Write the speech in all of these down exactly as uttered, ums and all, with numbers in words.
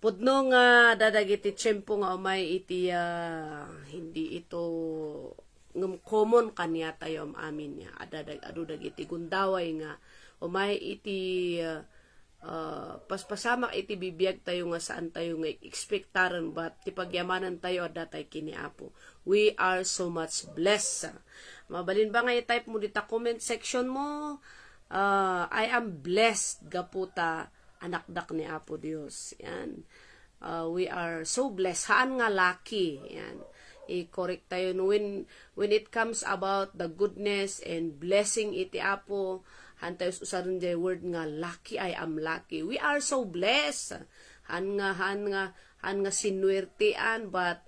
Pudno nga adda dagiti tiempo nga umay iti, ah, hindi ito ngem common kaniatayo am-amin nga. Adda dag-, adu dagiti gundaway nga umay iti, ah, ah, paspasamak iti bibiag tayo nga saan tayo nga ekspektaren, but ti pagyamanan tayo adda tay kini Apo. We are so much blessed. Mabalin ba nga i-type mo dita comment section mo, ah, "I am blessed gapu ta anakdak ni Apo Dios." Yan. Uh, we are so blessed. Haan nga lucky. Yan. I-correct tayo. No, when, when it comes about the goodness and blessing iti Apo, haan tayo usaren jay word nga lucky, "I am lucky." We are so blessed. Haan nga, haan nga, haan nga sinuwertean, but,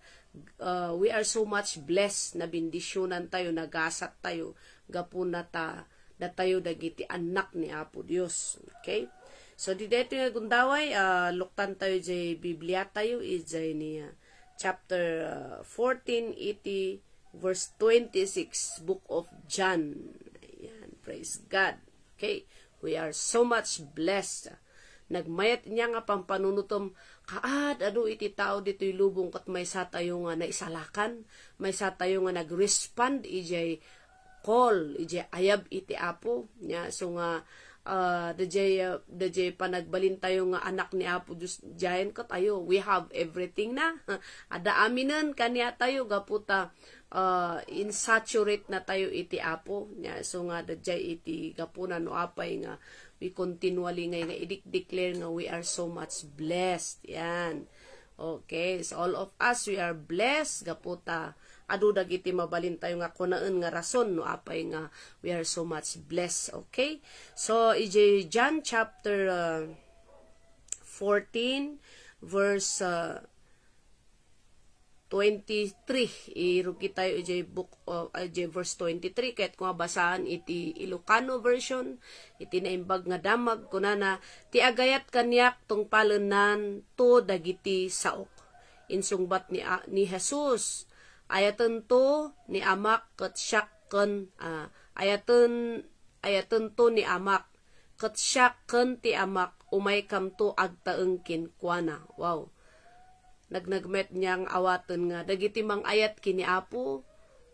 uh, we are so much blessed, nabendisyonan tayo, nagasat tayo, gapu na ta datayo dagiti annak ni Apo Dios. Okay? So, di daytoy nga gundaway, ah, luktan tayo jay Biblia tayo, ijay ni, ah, chapter, ah, fourteen iti verse twenty-six, Book of John. Ayan, praise God. Okay? We are so much blessed. Nagmayat niya nga pampanunutom, kaad-adu iti tao ditoy lubong ket maysa tayo nga naisalakan, maysa tayo nga nag-respond ijay call, ijay ayab iti Apo. Nya, so nga, ah, dajay, ah, dajay panagbalin tayo nga anak ni Apo Dios, diayen ket ayo, we have everything na. Adda aminen kaniatayo gapu ta, ah, insaturate na tayo iti Apo. Nya, so nga, dajay iti gapuna no apay nga we continually nga, nga i-declare nga we are so much blessed. Yan. Okay, so all of us, we are blessed. Gapu ta adu dagiti mabalin tayo nga kunaen nga rason no apay nga we are so much blessed. Okay? So, ijay John chapter, uh, fourteen, verse, uh, twenty-three. Irugi tayo ijay book, uh, ijay verse twenty-three. Ket kung basaan iti Ilocano version, iti Naimbag nga Damag, kunana, "Ti agayat kaniak tungpalennan to dagiti saok." Insungbat ni, a-, ni Jesus, "Ayatento ni Amak ket siak ken, ah, ayaten-, ayatento ni Amak, ket siak ken ti Amak umaykamto agtaeng kenkuana." Wow. Nagnagmet niya nga awaten nga dagiti mangayat ken ni Apo,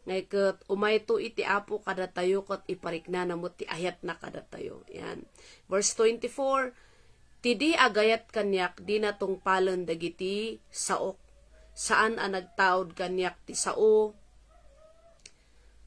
ngay ket umayto iti Apo kadatayo ket ipariknana met ti ayatna kadatayo. Yan. Verse twenty-four, "Ti di agayat kaniak, dina tungpalen dagiti saok. Saan a nagtaud kaniak ti sao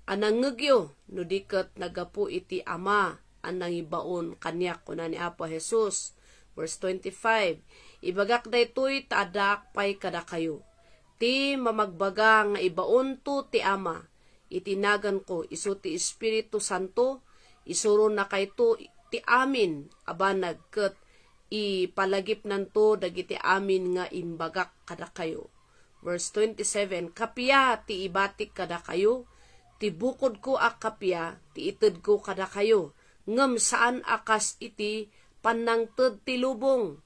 a nangngegyo, no di ket naggapu iti Ama a nangibaon kaniak," kuna ni Apo Jesus. Verse twenty-five, "Ibagak daytoy ta addaak pay kadakayo. Ti mamagbaga nga ibaonto ti Ama iti naganko, isu ti Espiritu Santo, isuronakayto ti amin a banag ket ipalagipnanto dagiti amin nga imbagak kadakayo." Verse twenty-seven, "Kappia ti ibatik kadakayo, ti bukodko a kappia ti itedko kadakayo, ngem saan a kas iti pannangted ti lubong.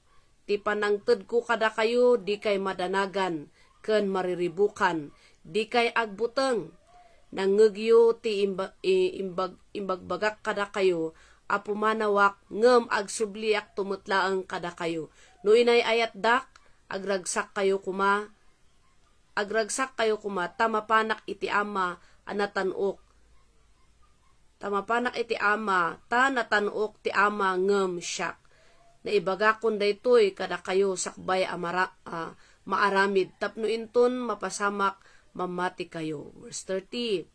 Ti pannangtedko kadakayo dikay madanagan ken mariribukan, dikay agbuteng. Nangngegyo ti imba-, i-, imbag-, imbagbagak kadakayo a pumanawak, ngem agsubliakto met laeng kadakayo. No inay-ayatdak, agragsakkayo koma, agragsakkayo koma, ta mapanak iti Ama a natan-ok. Ta mapanak iti Ama, ta natan-ok ti Ama ngem siak. Naibagakon daytoy kadakayo sakbay a mara-, a maaramid, tapno inton mapasamak, mammatikayo." Verse thirty,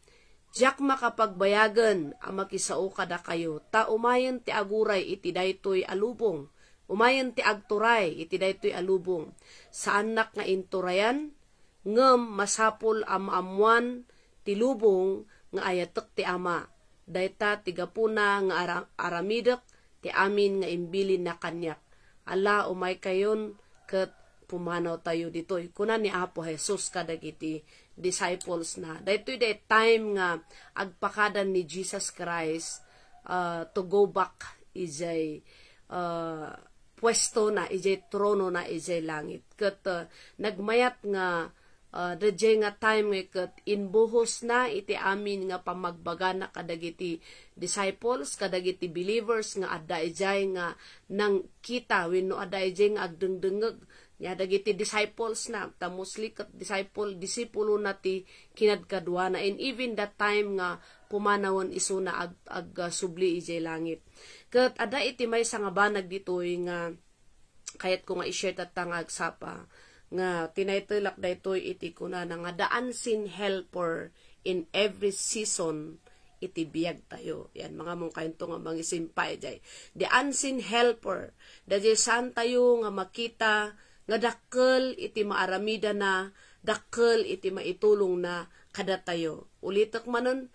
"Diak makapagbayagen a makisao kadakayo, ta umayen ti aguray iti daytoy a lubong. Umayen ti agturay iti daytoy a lubong. Saannak nga inturayan, ngem masapul a maammoan ti lubong nga ayatek ti Ama. Dayta ti gapuna nga ara-, aramidek ti amin nga imbilinna kaniak. Ala, umaykayon ket pumanawtayo ditoy," kuna ni Apo Jesus kadagiti disciples na. Daytoy day time nga agpakada ni Jesus Christ, uh, to go back ijay, uh, puesto na, ijay trono na, ijay langit. Ket, uh, nagmayat nga, uh, dayjay nga time nga ket imbuhos na iti amin nga pammagbagana kadagiti disciples, kadagiti believers nga adda ijay nga nangkita wenno adda ijay nga agdengdengngeg Nia dagiti disciples na, ta mostly ket disciple, disipulo na ti kinadkaduana, and even that time nga pumanawen isuna ag-, ag-, ah, subli idiay langit. Ket adda iti maysa nga banag ditoy nga kayatko nga i-share tatta nga agsapa, nga tinaytelak daytoy iti kunana nga The Unseen Helper in Every Season iti biag tayo. Yan, mga mungkainto nga mangisimpa idiay. The unseen helper. Dagiti saan tayo nga makita nga dakkel iti maaramidana, dakkel iti maitulongna kadatayo. Ulitek manen,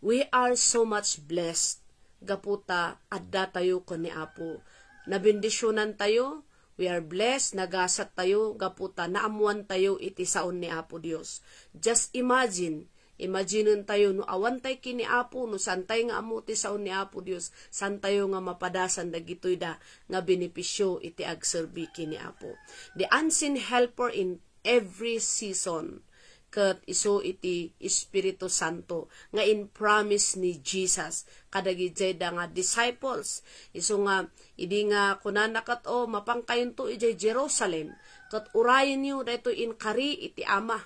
we are so much blessed gapu ta adda tayo ken ni Apo. Nabendisionan tayo, we are blessed, nagasat tayo gapu ta naammoan tayo iti saon ni Apo Dios. Just imagine, imaginen tayo no awan tay ken ni Apo, no saan tay nga ammo ti saon ni Apo Dios, saan tayo nga mapadasan dagitoy da nga benepisio iti agserbi ken ni Apo. The unseen helper in every season. Ket isu iti Espiritu Santo nga in-promise ni Jesus kadagijay da nga disciples. Isu nga, idi nga kunana ket, "O, mapankayonto idiay Jerusalem, ket urayenyo daytoy inkari iti Ama."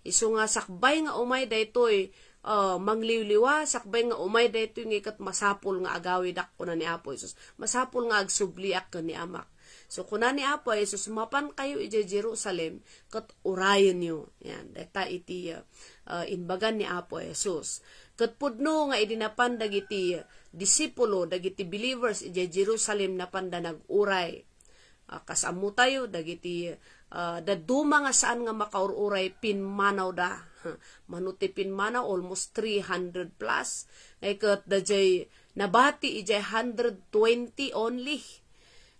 Isu nga sakbay nga umay daytoy, ah, mangliwliwa, sakbay nga umay daytoy nga ket masapul nga agawidak, kuna ni Apo Jesus. Masapul nga agsubliak ken ni Amak. So, kuna ni Apo Jesus, "Mapankayo idiay Jerusalem, ket urayenyo." Yan, dayta iti, ah, ah, imbagan ni Apo Jesus. Ket pudno nga idi napan dagiti disipulo, dagiti believers idiay Jerusalem, napanda nag-uray. Ah, kas ammo tayo, dagiti, ah, dadduma nga saan nga makaur-uray, pinmanawda. Mano ti pinmanaw, almost three hundred plus. Ngay ket dayjay nabati idiay hundred twenty only.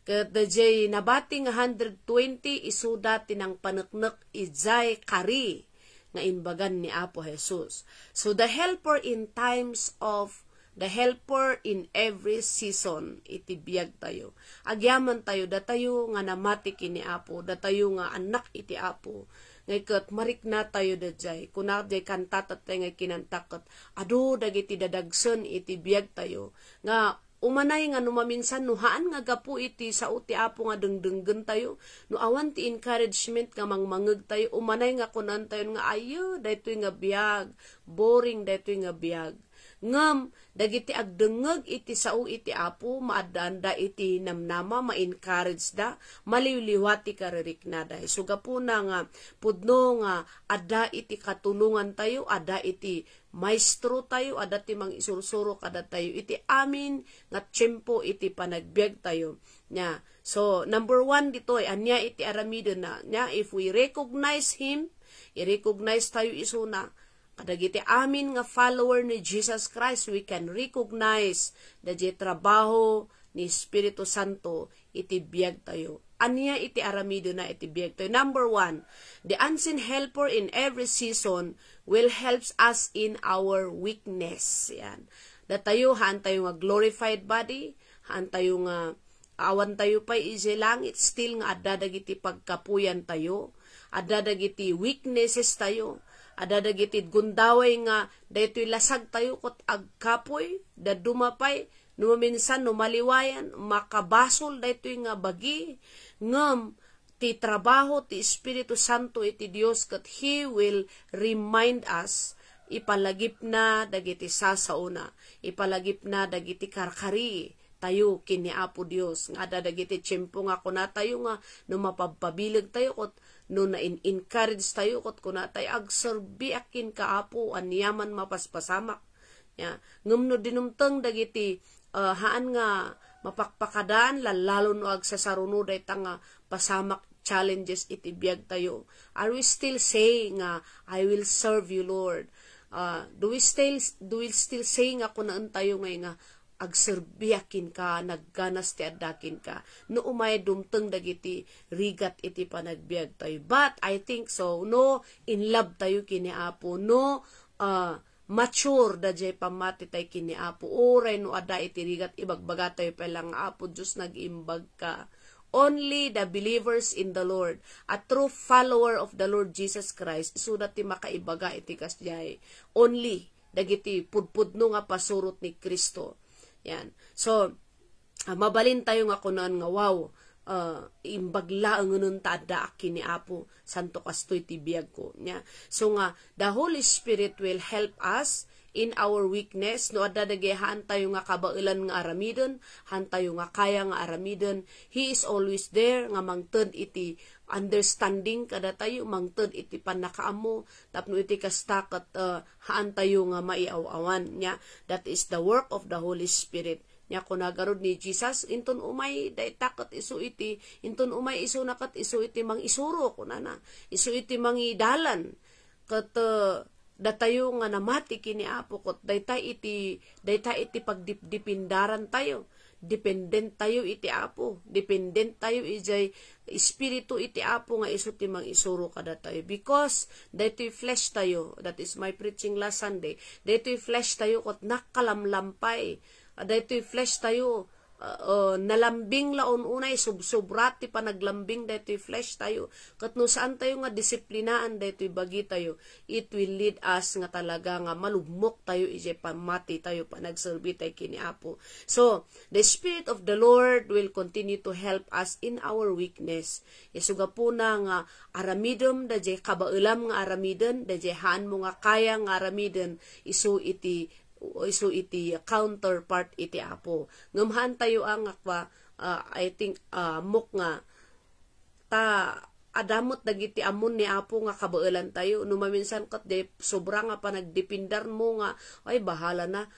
Ket dayjay nabati nga hundred twenty, isuda ti nangpaneknek idiay kari nga imbagan ni Apo Jesus. So, the helper in times of, the helper in every season iti biag tayo. Agyaman tayo, datayo nga namati ken ni Apo, datayo nga annak iti Apo. Ngay ket marikna tayo dayjay. Kuna jay kanta tatta nga kinantak ket adu dagiti dadagsen iti biag tayo nga umanay nga no maminsan, no haan nga gapu iti sao ti Apo nga dengdenggen tayo, no awan ti encouragement nga mangmangeg tayo, umanay nga kunan tayo nga, "Ayo, daytoy nga biag, boring daytoy nga biag." Ngem, dagiti agdengngeg iti sao iti Apo, maaddaanda iti namnama, ma-encourage da, maliwliwa ti kaririknada. Isu gapuna nga pudno nga adda iti katulongan tayo, adda iti maestro tayo, adda ti mangisursuro kadatayo iti amin nga tiempo iti panagbiag tayo. Nia, so, number one ditoy, ania iti aramidenna? Nia, if we recognize Him, i-recognize tayo isuna. Kadagiti amin nga follower ni Jesus Christ, we can recognize dayjay trabaho ni Espiritu Santo iti biag tayo. Ania iti aramidena iti biag tayo? Number one, the unseen helper in every season will helps us in our weakness. Yan. Datayo, haan tayo nga glorified body, haan tayo nga awan tayo pay idiay langit, still nga adda dagiti pagkapuyan tayo, adda dagiti weaknesses tayo, adda dagiti gundaway nga daytoy lasag tayo ket agkapuy, dadduma pay, no maminsan, no maliwayan, makabasol daytoy nga bagi, ngem ti trabaho ti Espiritu Santo iti Dios ket He will remind us, ipalagipna dagiti sasaona, ipalagipna dagiti karkari tayo ken ni Apo Dios, nga adda dagiti tiempo nga kuna tayo nga no mapabpabileg tayo ket no na-encourage tayo ket kuna tayo, "Agserbiak kenka, Apo, aniaman mapaspasamak." Ya, ngem no dinumteng dagiti, ah, haan nga mapakpakadaan, lallalo no agsasaruno dayta nga pasamak, challenges iti biag tayo, are we still saying nga, "I will serve you, Lord"? Ah, do we still, do we still say nga kunaen tayo ngay nga, "Agserbiak kenka, nagganas ti adda kenka"? No umay dumteng dagiti rigat iti panagbiag tayo. But I think so, no in love tayo ken ni Apo, no, ah, mature dayjay pammati tay ken ni Apo. Uray no adda iti rigat, ibagbaga tayo pay lang nga, "Apo Dios, nag-imbagka." Only the believers in the Lord, a true follower of the Lord Jesus Christ, isuda ti makaibaga iti kasdiay. Only dagiti pudpudno nga pasurot ni Cristo. Yan. So, ah, mabalin tayo nga kunan nga, "Wow, ah, imbag laengen ta addaak ken ni Apo, santo kastoy ti biagko. Nya, so nga, the Holy Spirit will help us in our weakness, no adda dagiti haantayo nga kabaelan nga aramiden, haantayo nga kaya nga aramiden, He is always there nga mangted iti understanding kadatayo, mangted iti pannakaammo, tapno iti kasta ket, ah, haantayo nga maiaw-awan. Nya, that is the work of the Holy Spirit. Nya, kuna garud ni Jesus, inton umay dayta ket isu iti, inton umay isuna ket isu iti mangisuro, kunana. Isu iti mangidalan. Ket, eh, datayo nga namati ken ni Apo, ket dayta iti, dayta iti pagdipdipindaran tayo. Dependent tayo iti Apo. Dependent tayo idiay Espiritu iti Apo nga isu ti mangisuro kadatayo. Because daytoy flesh tayo, that is my preaching last Sunday, daytoy flesh tayo ket nakalamlampay. Ah, daytoy flesh tayo, ah, ah, nalambing la ununay, subsobra ti panaglambing daytoy flesh tayo. Ket no saan tayo nga disiplinaan daytoy bagi tayo, it will lead us nga talaga nga malugmok tayo idiay pammati tayo, panagserbi tayo ken ni Apo. So, the Spirit of the Lord will continue to help us in our weakness. Isu gapuna nga aramidem daydiay kabaelam nga aramiden, daydiay haanmo nga kaya nga aramiden, isu iti, isu iti counterpart iti Apo. Ngem haantayo a nga kua, ah, I think, ah, ammok nga ta adda met dagiti ammon ni Apo nga kabaelantayo. No maminsan ket di sobra nga panagdependar mo nga, "Ay, bahala na.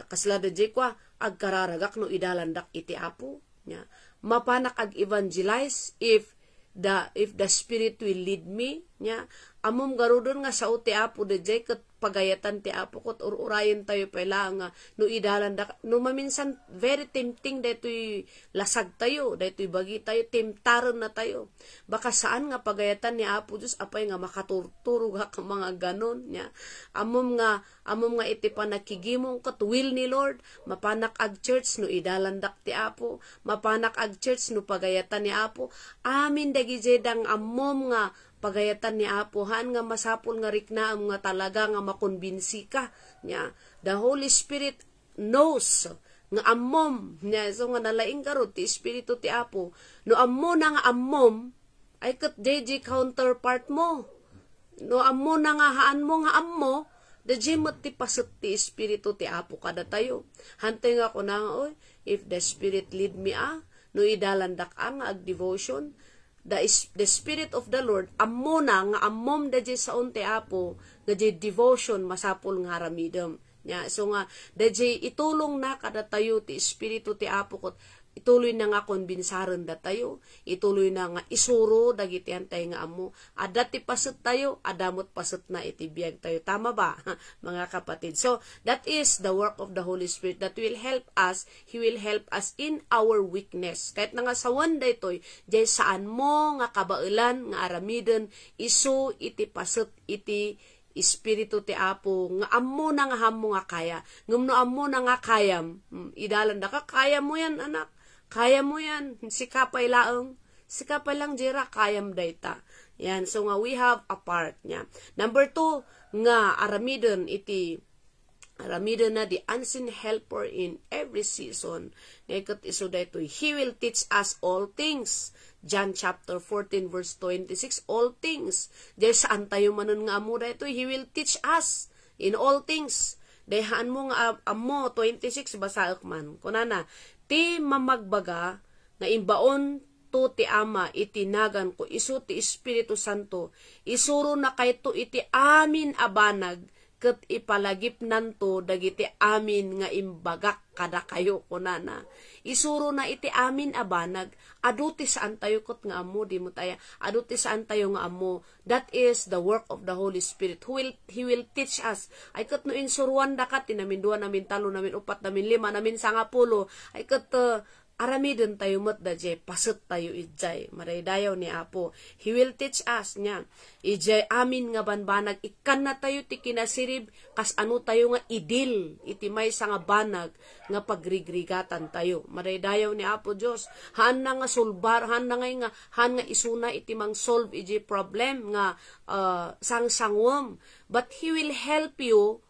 Kasla daydiay kua, agkararagak no idalandak iti Apo." Nya, mapanak ag-evangelize if the, if the Spirit will lead me. Nya, ammom garuden nga sao ti Apo daydiay ket pagayatan ti Apo ket ur-urayen tayo pay laeng nga no idalandak. No maminsan, very tempting daytoy lasag tayo, daytoy bagi tayo, temptaren na tayo. Baka saan nga pagayatan ni Apo Dios, apay nga makaturturog ka mga ganon, nya. Ammom nga, ammom nga iti panakigimong ket will ni Lord, mapanak ag-church no idalandak ti Apo, mapanak ag-church no pagayatan ni Apo. Amin dagiti dang ammom nga pagayatan ni Apo, haan nga masapul nga riknaem nga talaga nga makonbinsi ka, nya. The Holy Spirit knows nga ammom, nya, so nga nalaing garud ti Espiritu ti Apo. No ammona nga ammom, ay ket daydiay counterpart mo. No ammona nga haanmo nga ammo, daydiay met ti paset ti Espiritu ti Apo kadatayo. Hantay nga kuna nga, "Oy, if the Spirit lead me a, no idalandak a nga ag-devotion," the is-, the Spirit of the Lord, ammona nga ammom daydiay saon ti Apo, nga diay devotion masapul nga aramidem. Nya, so nga, daydiay itulongna kadatayo ti Espiritu ti Apo ket ituloyna nga konbinsaren datayo, ituloyna nga isuro dagiti antay nga ammo. Adda ti paset tayo, adda met pasetna iti biag tayo. Tama ba, mga kapatid? So, that is the work of the Holy Spirit that will help us He will help us in our weakness. Ket na nga sawen daytoy, diay saan mo nga kabaelan nga aramiden isu iti paset iti Espiritu ti Apo, nga ammona nga haanmo nga kaya. Ngem no ammona nga kayam, mm, idalandaka, "Kaya mo yan, anak. Kaya mo yan. Sika pay laeng. Sika pay lang, Jera, kayam dayta." Yan. So nga, we have a part, nya. Number two, nga aramiden iti Aramidena the unseen helper in every season. Nga ket isu daytoy, "He will teach us all things." John chapter fourteen, verse twenty-six, all things. Diay saan tayo manen nga ammo daytoy, "He will teach us in all things." Diay haanmo nga am-, ammo, twenty-six, basaek man. Kunana, "Ti mamagbaga nga imbaon to ti Ama iti naganko, isu ti Espiritu Santo, isuronakayto iti amin a banag, ket ipalagipnanto dagiti amin nga imbagak kadakayo," kunana. Isurona iti amin a banag. Adu ti saantayo ket nga ammo, di met aya. Adu ti saantayo nga ammo. That is the work of the Holy Spirit. Who will, He will teach us. Ay ket no insuroandaka ti namindua, namintalo, naminupat, naminlima, naminsangapulo. Ay ket, uh, aramidentayo met daydiay pasettayo idiay. Madaydayaw ni Apo. He will teach us, nya. Idiay amin nga banbanag, ikkannatayo ti kinasirib, kas ano tayo nga idil iti maysa nga banag nga pagrigrigatantayo. Madaydayaw ni Apo Dios. Haanna nga solbar, haanna nga, nga, haan nga isuna iti mangsolve iti problem nga, ah, sangsanguem. But He will help you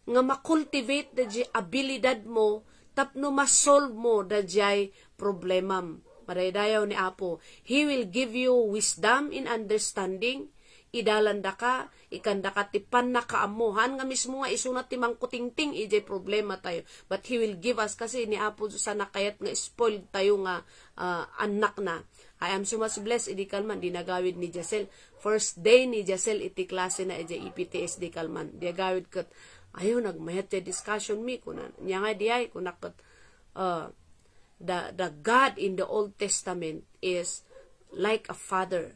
nga ma-cultivate daydiay abilidad mo tapno ma-solve mo daydiay problemam. Madaydayaw ni Apo. He will give you wisdom and understanding. Idalandaka, ikandaka ti pannakaammo. Haan nga mismo nga isuna ti mangkutingting idiay problema tayo. But He will give us kasi ni Apo Diyos a nakayat nga spoiled tayo nga, ah, anak na. I am so much blessed, idi kalman, di nagawid ni Jacel. First day ni Jacel iti klase na idiay E P T S di kalman. Di agawid ket, ayo, nagmayat ti discussion mi, kuna, nia nga diay, kuna ket, ah, the, the God in the Old Testament is like a father.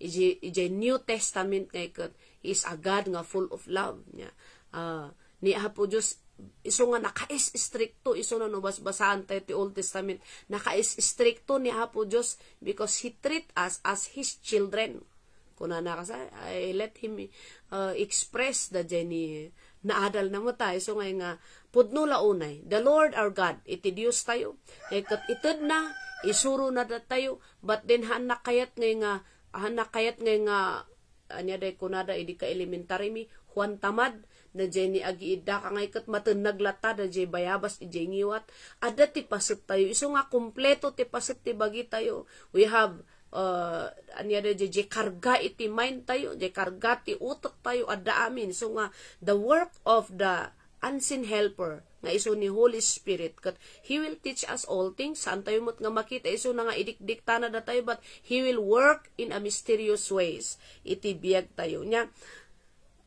Iji, iji New Testament nga iket, He is a God nga full of love. Nia, ah, ni Apo Diyos, isu nga nakais-istrikto, isu na no basbasaan tayo ti Old Testament, nakais-istrikto ni Apo Diyos because He treat us as His children. Kunana kasi, I let him, uh, express da Jenny naadal na mo tayo. So, ngay nga, pudno la unay, the Lord our God, iti Dios tayo. Ngay ket ited na, isuro na da tayo, but then, haan nakayat ngay nga, haan nakayat ngay nga, ania day kunada, idi ka elementary mi, Juan Tamad, na Jenny agiidda ka ngay ket matennag latta, da Jay Bayabas, ijay ngiwat, adda ti paset tayo. Isu nga, kompleto ti paset ti bagi tayo. We have uh, ania da, jay, jay karga iti mind tayo, jay karga ti utek tayo, adda amin. So nga, the work of the unseen helper, nga isu ni Holy Spirit, ket He will teach us all things. Saan tayo met nga makita, isu na nga idikdiktana da tayo, but He will work in a mysterious ways iti biag tayo. Nia,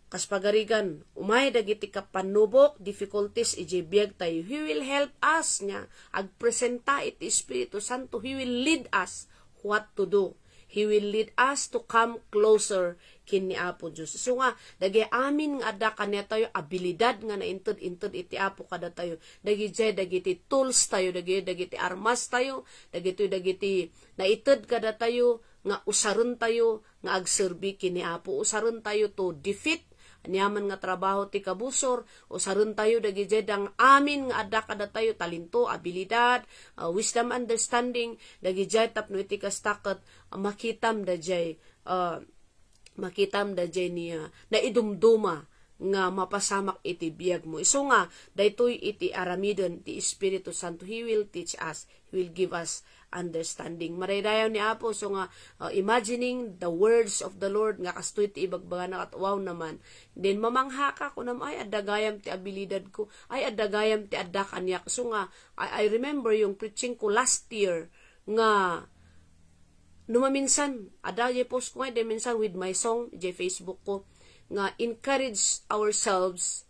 kas pagarigan, umay dagiti kapannubok, difficulties, ijay biag tayo, He will help us, nia, agpresenta iti Espiritu Santo, He will lead us what to do. He will lead us to come closer ken ni Apo Dios. Isu nga, dagiti amin nga adda kaniatayo, abilidad nga nainted-inted iti Apo kadatayo. Dagijay dagiti tools tayo, dagijay dagiti armas tayo, dagitoy dagiti naited kadatayo, nga usaren tayo nga agserbi ken ni Apo. Usaren tayo to defeat aniaman nga trabaho ti kabusor. Usaren tayo dagijay dang amin nga adda kadatayo, talento, abilidad, uh, wisdom, understanding, dagijay tapno iti kasta ket, uh, makitam dajay, uh, makitam dajay ni, uh, naidumduma nga mapasamak iti biag mo. Isu nga, daytoy iti aramiden ti Espiritu Santo. He will teach us. He will give us understanding. Madaydayaw ni Apo, so nga, uh, imagining the words of the Lord, nga kastoy ti ibagbagana, ket wow naman. Then, mamanghaka, kunam, "Ay, adda gayam ti abilidad ko. Ay, adda gayam ti adda kaniak." So nga, I, I remember yung preaching ko last year, nga, no maminsan, adda jay post ko nga, di minsan with my song, jay Facebook ko, nga encourage ourselves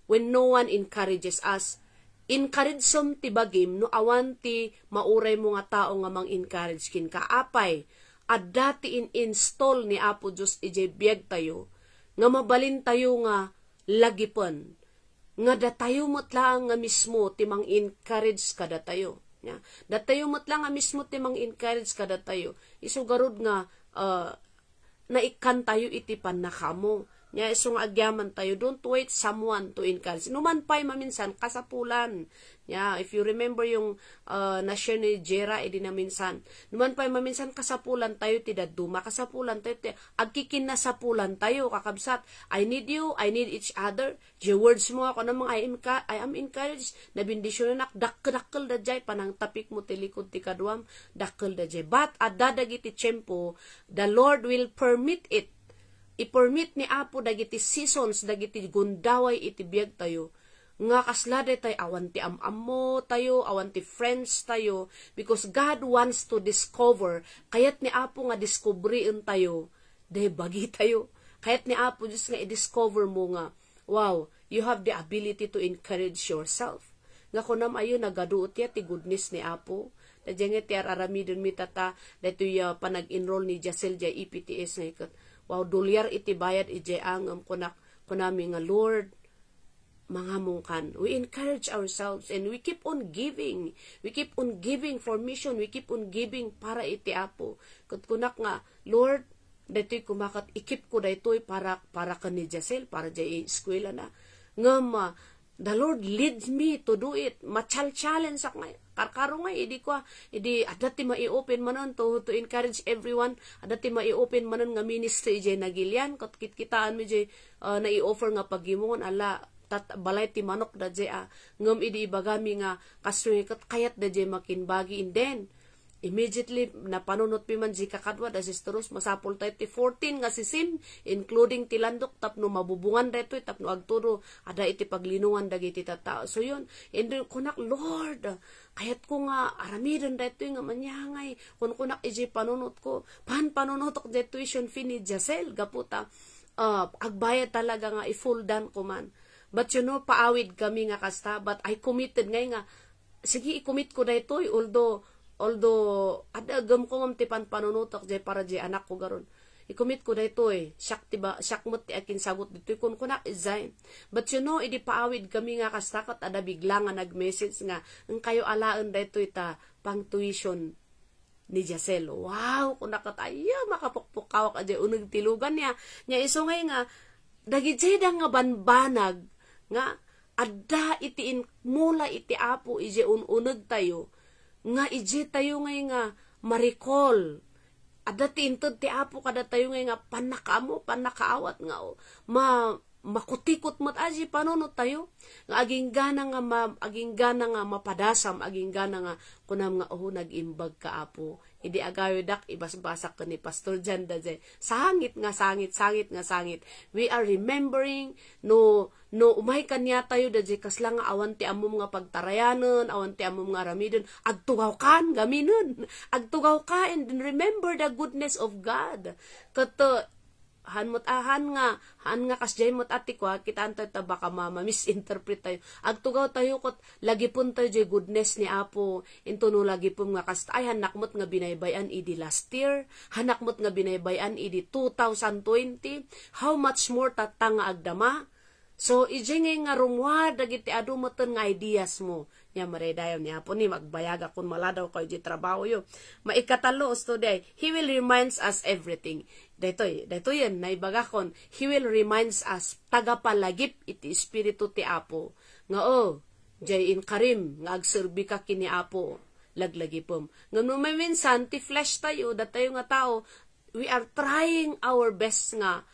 when no one encourages us. Encouragem ti bagim no awan ti mauray mo nga tao nga mang-encourage kenka. Apay, adda ti in-install ni Apo Dios idiay biag tayo nga mabalin tayo nga lagipen, nga datayo met laeng nga mismo ti mang-encourage kadatayo. Nia, datayo met laeng nga mismo ti mang-encourage kadatayo. Isu garud nga, ah, naikkan tayo iti pannakaammo. Nia, isu nga agyaman tayo, don't wait someone to encourage. No man pay maminsan, kasapulan. Nia, if you remember yung, uh, na-share ni Jera, idi naminsan. No man pay maminsan, kasapulan tayo ti dadduma, kasapulan tayo ti, agkikinnasapulan tayo, kakabsat. I need you, I need each other. Jay words mo nga, kunam nga, "I am enca-, I am encouraged." Nabendisionanak, dakkel-dakkel dajay, panangtapik mo ti likud ti kaduam, dakkel dajay. But, adda dagiti tiempo, the Lord will permit it. I-permit ni Apo dagiti seasons, dagiti gundaway iti biag tayo. Nga kasla daytay awan ti am-ammo tayo, awan ti friends tayo, because God wants to discover, kayat ni Apo nga diskubrian tayo, day bagi tayo. Kayat ni Apo Dios nga i-discover mo nga, wow, you have the ability to encourage yourself. Nga kunam ayo, nagaduot ya ti goodness ni Apo. Daydiay nga ti ar-aramiden mi tata, daytoy, ah, panag-enroll ni Jacel jay E P T S nga iket. Wow, dolyar iti bayad ijay angem, kunak, kunami nga, "Lord, mangamongkan." We encourage ourselves and we keep on giving. We keep on giving for mission. We keep on giving para iti Apo. Ket kunak nga, "Lord, daytoy kumakat, ikip ko daytoy para, para ken ni Jacel, para jay eskwela na." Ngem, ah, the Lord leads me to do it. Machal-challenge ak nga. Karkaro nga, idi ko, ah, idi adda ti mai-open manen to, to encourage everyone. Adda ti mai-open manen nga ministry ijay Nagilian. Ket kitkitaen mi jay, ah, nai-offer nga pagimongen, ala, tat-, balay ti manok da jay, ah. Ngem idi ibagami nga, kastoy ket kayat da jay makimbagi. And then, Immediately, napanunotmi man diay kakadua da Sister Rose, masapultayo ti fourteen nga sisim, including ti landok, tapno mabubungan daytoy, tapno agturo, adda iti paglinuan dagiti tattao. So, yun, and then, kunak, "Lord, kayatko nga aramiden daytoy nga maniangay." Kunkunak idiay panunotko, "Pan-, panunotek diay tuition fee ni Jacel, gapu ta, ah, agbayad talaga nga i-full dan ko man." But you know, paawid kami nga kasta, but I committed ngay nga, "Sige, i-commit ko daytoy," although, although, adda agem ko ngem ti pan-, panunotek diay para diay anak ko garud. "I-commit ko daytoy, siak ti ba-, siak met ti akinsagut ditoy," kunkunak idiay. But you know, idi paawid kami nga kasta, ket adda bigla nga nag-message nga, "Inkayo alaen daytoy ta pang-tuition ni Jacel." Wow, kunak ket, "Aya, makapukpukawak idiay uneg ti lugan niya." Nya isu ngay nga, dagidiay da nga banbanag nga adda iti inmula iti Apo idiay un-unegtayo, nga idiay tayo ngay nga ma-recall. Adda ti inted ti Apo kadatayo ngay nga pannakaammo, pannakaawat nga, o, ma-, makutikot met a diay panunottayo, nga aginggana nga ma-, aginggana nga mapadasam, aginggana nga kunam nga, "Oh, nag-imbag ka, Apo." Idi agawidak, ibasbasak ken ni Pastor Jan daydiay. Sangit nga sangit, sangit nga sangit. We are remembering, no, no umay kaniatayo daydiay kasla nga awan ti ammom nga pagtarayanen, awan ti ammom nga aramiden, agtugawkan ngaminen. Agtugawka and then remember the goodness of God. Ket, uh, han met a, han nga, han nga kasdiay met a ti kua, kitaentayo ta baka ma-, ma-misinterpret tayo. Agtugawtayo ket lagipentayo diay goodness ni Apo. Into no lagipem nga kasta, ay, hannak met nga binaybay-an idi last year, hannak met nga binaybay-an idi two thousand twenty, how much more tatta nga agdama? So, idiay ngay nga rummuar dagiti adu metten nga ideas mo. Nya, madaydayaw ni Apo ni, magbayagak kun maladaw kayo diay trabahoyo. Maikatalo, usto diay, He will reminds us everything. Daytoy, daytoyen, naibagakon, He will reminds us, tagapalagip iti Espiritu ti Apo. Nga, o, diay inkarim nga agserbika ken ni Apo, laglagipem. Ngem no maminsan, ti flesh tayo, datayo nga tao, we are trying our best nga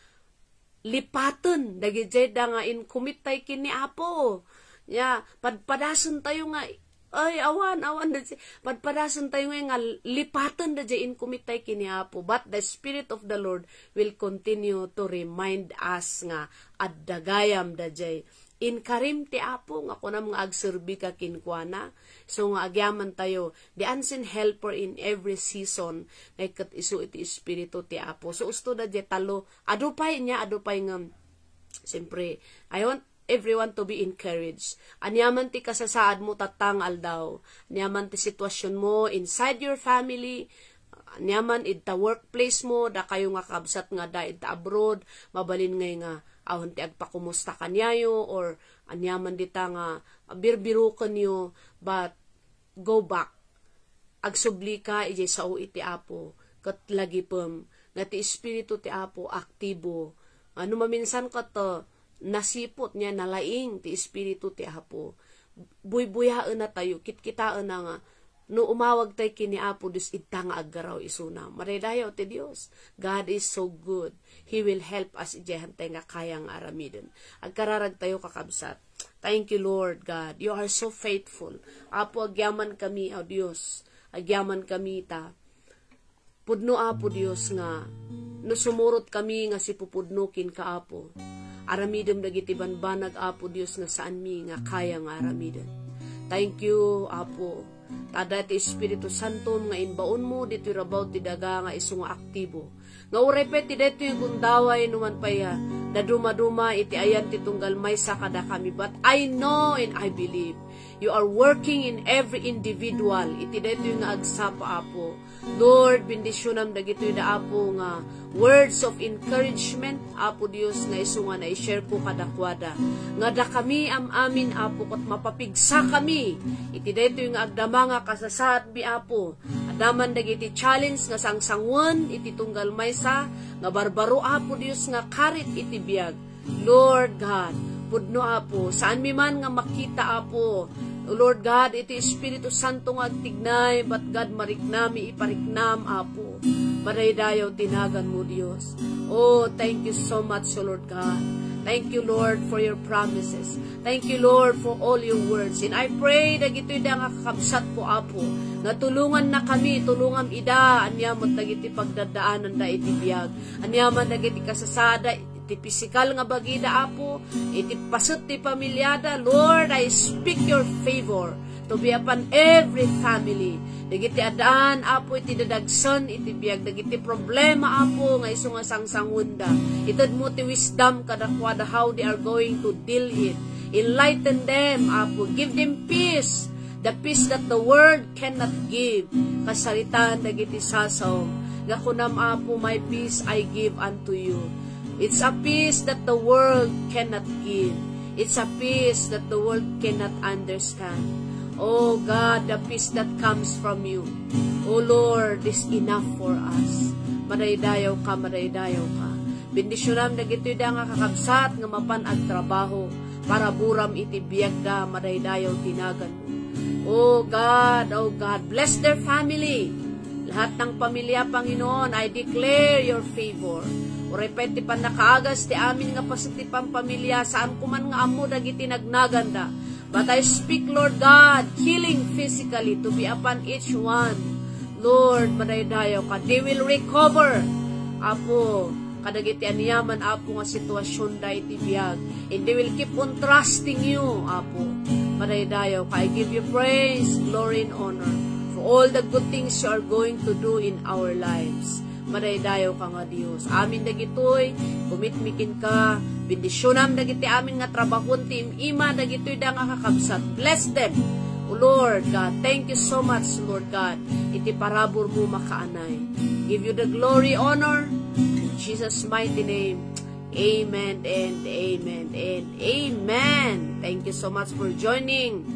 lipaten dagidiay da nga inkumittayo ken ni Apo. Ya, padpadasen tayo nga, ay, awan, awan, daydiay. Padpadasen tayo nga, nga lipaten daydiay inkumittayo ken ni Apo. But the Spirit of the Lord will continue to remind us nga adda gayam daydiay inkarim ti Apo nga kunam nga agserbika kenkuana. So nga agyaman tayo, the unseen helper in every season, nga ket isu iti Espiritu ti Apo. So usto daydiay talo, adu pay nia, adu pay ngem, siyempre, I want everyone to be encouraged. Aniaman ti kasasaad mo tatta nga aldaw, aniaman ti sitwasyon mo inside your family, aniaman idta workplace mo, dakayo nga kabsat nga adda idta abroad, mabalin ngay nga awan ti agpakumusta kaniayo, or aniaman dita nga birbirukenyo, but go back. Agsublika idiay sao iti Apo, ket lagipem nga ti Espiritu ti Apo aktibo. Ano maminsan ket, uh, nasiput nia, nalaing ti Espiritu ti Apo. Buybuyaenna tayo, kitkitaenna nga no umawag tay ken ni Apo Dios, idta nga aggaraw isuna. Madaydayaw ti Dios. God is so good. He will help us idiay hantay nga kaya nga aramiden. Agkararag tayo, kakabsat. Thank you, Lord God. You are so faithful. Apo, agyaman kami, O Dios. Agyaman kami ta pudno, Apo Dios, nga no sumurot kami nga sipupudno kenka, Apo, aramidem dagiti banbanag, Apo Dios, nga saanmi nga kaya nga aramiden. Thank you, Apo. Ta adda ti Espiritu Santom nga imbaonmo ditoy rabaw ti daga nga isu nga aktibo. Nga uray pay ti daytoy gundaway no man pay, ah, dadumaduma iti ayan ti tunggal maysa kadakami. But I know and I believe you are working in every individual iti daytoy nga agsapa, Apo. Lord, bendisyonam dagitoy da, Apo, nga words of encouragement, Apo Dios, nga isu nga nai-share ko kadakuada. Nga dakami am-amin, Apo, ket mapapigsakami iti daytoy nga agdama nga kasasaadmi, Apo. Adda man dagiti challenge nga sangsangoen iti tunggal maysa nga barbaro, Apo Dios, nga karit iti biag. Lord God, pudno, Apo, saanmi man nga makita, Apo, O Lord God, iti Espiritu Santo nga agtignay, but God, mariknam, ipariknam, Apo. Madaydayaw ti naganmo, Dios. Oh, thank you so much, O Lord God. Thank you, Lord, for your promises. Thank you, Lord, for all your words. And I pray dagitoy da nga kakabsatko, Apo, nga tulongannakami, tulongam ida, ania met dagiti pagdadaananda iti biag. Ania man dagiti kasasada, iti pisikal nga bagida, Apo, iti paset ti pamiliada. Lord, I speak your favor to be upon every family. Dagiti addaan, Apo, iti dadagsen iti biag, dagiti problema, Apo, nga isu nga sangsangwenda. Itedmo ti wisdom kadakuada how they are going to deal it. Enlighten them, Apo. Give them peace. The peace that the world cannot give. Kasaritaan dagiti sasaom. Nga kunam, Apo, "My peace I give unto you." It's a peace that the world cannot give. It's a peace that the world cannot understand. Oh God, the peace that comes from you, oh Lord, is enough for us. Madaydayaw ka, madaydayaw ka. Bendisyonam dagitoy da nga kakabsat nga mapan agtrabaho. Paraburam iti biagda, madaydayaw ti naganmo. Oh God, oh God, bless their family. Lahat ng pamilya, Panginoon, I declare your favor. Uray pay ti pannakaagas ti amin nga paset ti pampamilya, saanko man nga ammo dagiti nagnaganda. But I speak, Lord God, healing physically to be upon each one. Lord, madaydayaw ka. They will recover, Apo, kadagiti aniaman, Apo, nga sitwasyonda iti biag. And they will keep on trusting you, Apo. Madaydayaw ka. I give you praise, glory, and honor for all the good things you are going to do in our lives. Madaydayaw ka nga Dios. Amin dagitoy, commitment kenka, bendisyonam dagiti amin nga trabahon ti im-ima, dagitoy da nga kakabsat. Bless them, O Lord God. Thank you so much, Lord God. Iti paraburmo makaanay. Give you the glory, honor, in Jesus' mighty name. Amen and amen and amen. Thank you so much for joining